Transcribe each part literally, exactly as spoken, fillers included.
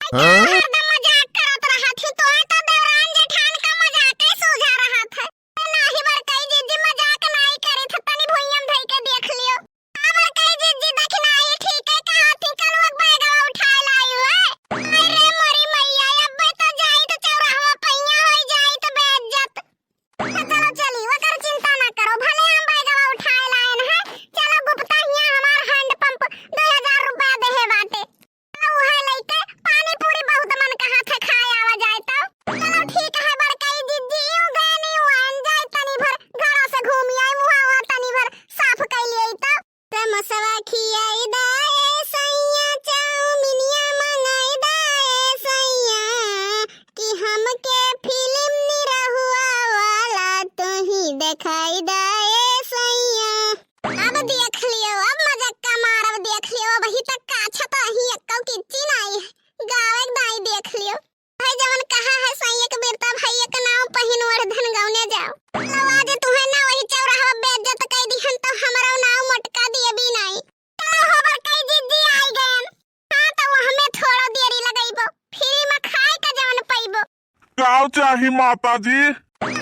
हाँ? हरदम मजाक करत रहत ही, तोहे तो देवरान जेठान का मजाक ही सूझा रहत है। नाही बड़कई जिज्जी, मजाक नाही करित है, तनी भुइयां धई के देख लियो। हाँ बड़कई जिज्जी, देखी नाही ठीक है कहत ही, कलुआ बैगवा उठाए लाई है। अरे मोरी मैया, अब्बे तो जाई तो चौराहा पइया होई जाई तो बेइज्जत। तो चलो चली, ओकर चिंता ना करो, भले हम बैगवा उठाए लायन है। चलो गुप्ता हियां हमार हैंड पंप दो हजार रुपया देहे बाटे। चलो उहे लइके पानी पूरी बहुत मन कहा था खाए आवा जाए तो। चलो ठीक है बड़कई जिज्जी, यूं गए नी हुआ जाए तनी भर घरों से घूमी आई, मुहावा तनी भर साफ कई लिए तो। समोसवा खियाई दा ए सैया, चाउमिनिया मंगाई दा ए सैया, कि हमके फिल्म निरहुआ वाला तू ही देखाई दा ए सैया। अब देख लियो, अब मजाक का मारब देख लियो, अबही तक काछत रही, एक्को किच्ची नाई, गावे दाई देख लियो। भाई जवन कहा है सैया के बेटा, भाई एक नाव पहिन ओढ़ धन गौने जाओ। लो आज तुहे ना वही चौराहा बेइज्जत कई दिहन तो हमरो नाव मोटका दिए भी नाई। चलो हो बड़कई जिज्जी आई गयन। हाँ तो हमें थोड़ा देरी लगइबो, फ्री में खाए का जवन पइबो। काव चाही माता जी?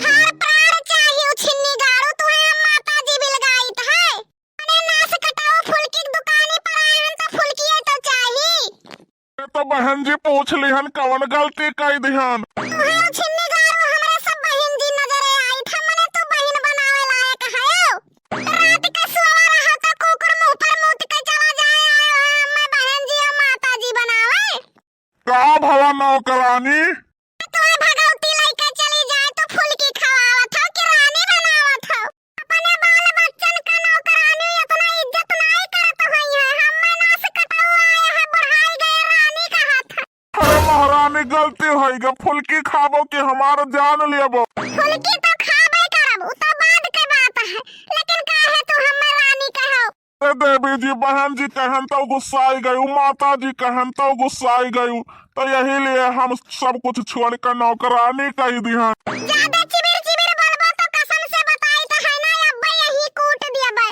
हार प्राण चाही उछिन्नी गाड़ू, तुहे हम माता जी बिलगाइत है। अरे नास कटाओ, फुलकी की दुकानी पर आए हन तो फुलकिए तो चाही। ये तो बहन जी पूछ लिहन कवन गलती कई दिहन। तुहे उछिन्नी गाड़ू हमरे सब बहिन जी नजरे आई था, मने तू बहिन बनावे लायक हयो। रात के सोवा रहो तो कुकुर मुंह पर मूत के चला जाए, आयो है हमें बहन जी और माता जी बनावे। का भला नौकरानी? तोहे भगवती लइके चली जाए तो फुलकी खवावत हो कि रानी बनावत हो? अपने बाल बच्चन का नौकरानी इतना इज्जत नाई करत होई है। हमें नास कटाऊ आए है, बुढ़ाई गए रानी कहत है। अरे महारानी गलती होई गा, फुलकी खाबो कि हमार जान लेबो? फुलकी तो खाबे करब, उ तो बाद के बात है, लेकिन काहे तू हमें रानी कहो? ए देवी जी, बहन जी कहन तो गुस्साई गयू, माता जी कहन तो गुस्साई गयू, तो यही लिए हम सब कुछ छोड़ के नौकरानी कही दिहन। ज्यादा चिबिर चिबिर बोलबो तो कसम से बताई तो है ना, अब्बे यही कूट दियबे।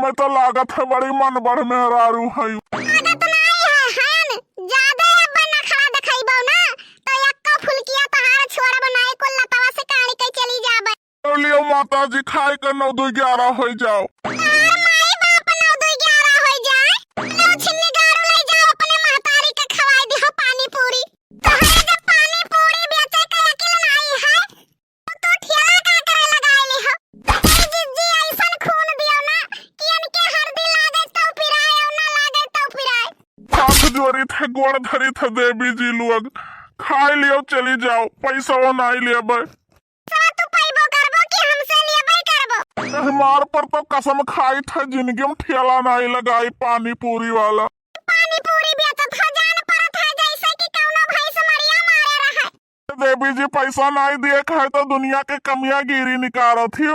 मैं तो लागत है बड़ी मन बढ़ मेहरारू है। आदत नाई है, हैन? ज्यादा अब्बे नखरा देखइबो ना, तो यक्को फुलकिया तहार छोड़ब नाई, कुल लतवा से काढ़ के चली जाबे। लियो माता जी, खाए के नौ दो ग्यारह हो जाओ। तहार माई बाप नौ दो ग्यारह हो जाए। लो छिन्नी गारू ले जाओ, अपने महतारी के खवाई दिहो पानी पूरी। तोहरे जब पानी पूरी बेचे के अकिल नाई है, तो तू ठेला का करे लगाए ले हो? ए जिज्जी, ऐसन खून दियो ना कि इनके हरदी लागे तो पिराए और ना लागे तो पिराए। हाथ जोड़ी थे, गोड़ धरी थे देवी जी लोग, खाए लियो, चली जाओ, पैसा वो नाई लेबे। साला तू पइबो करबो कि हमसे लेबे करबो? हमार पर तो कसम खाई था, जिंदगी में ठेला नाई लगाई पानी पूरी वाला। पानी पूरी बेचत है, जान परत है जैसे कि कौनो भैंस मरिया मारे रहे। देवी जी, पैसा नाई दिए के है तो दुनिया के कमिया गिरी निकारत ही।